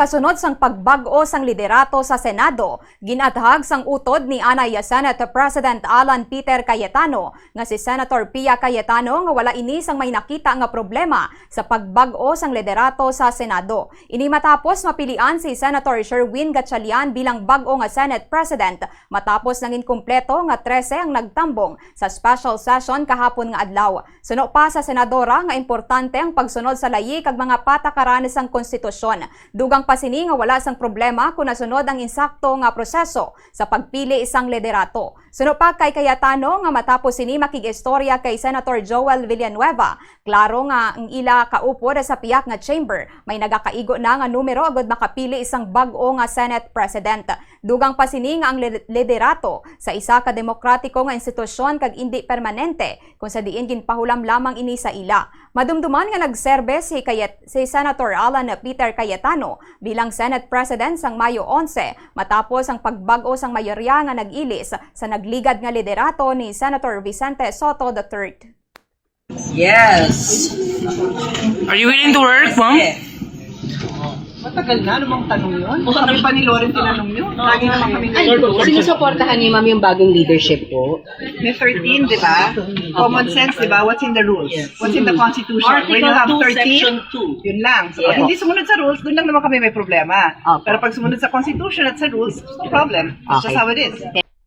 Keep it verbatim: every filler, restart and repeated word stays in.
Kasunod sang pagbag-o sang liderato sa Senado, gin-athag sang utod ni anay Senate President Alan Peter Cayetano nga si Senator Pia Cayetano nga wala ini sang may nakita nga problema sa pagbag-o sang liderato sa Senado. Ini matapos mapilian si Senator Sherwin Gatchalian bilang bag-o nga Senate President matapos nangin kumpleto nga trese ang nagtambong sa special session kahapon nga adlaw. Suno pa sa senadora nga importante ang pagsunod sa layi kag mga patakaran sang konstitusyon. Dugang pa sini nga wala sang problema kon nasunod ang insakto nga proseso sa pagpili sang liderato. Suno pa kay Cayetano nga matapos sini makig-istorya kay Senator Joel Villanueva, klaro nga ang ila kaupod sa pihak nga chamber may nagakaigo na nga numero agud makapili sang bag-o nga Senate President. Dugang pa sini nga ang li-, liderato sa isa ka demokratiko nga institusyon kag indi permanente, kung sa diin ginpahulam lamang ini sa ila. Madumduman nga nagserbe si Cayet-, si Senator Alan Peter Cayetano bilang Senate President sang Mayo onse, matapos ang pagbag-o sang mayorya nga nag-ilis sa nagligad nga liderato ni Senator Vicente Sotto the third. Yes. Are you willing to work, ma'am? Matagal na, ano bang tanong yun? Kami pa ni Loren tinanong yun. Lagi naman kami Ay, sinusuportahan niyo, ma'am, yung bagong leadership po? May thirteen, di ba? Common sense, di ba? What's in the rules? What's in the constitution? When you have Article two, thirteen, section two. Yun lang. So, pag hindi sumunod sa rules, doon lang naman kami may problema. Opo. Pero pag sumunod sa constitution at sa rules, no problem. It's just Okay. How it is.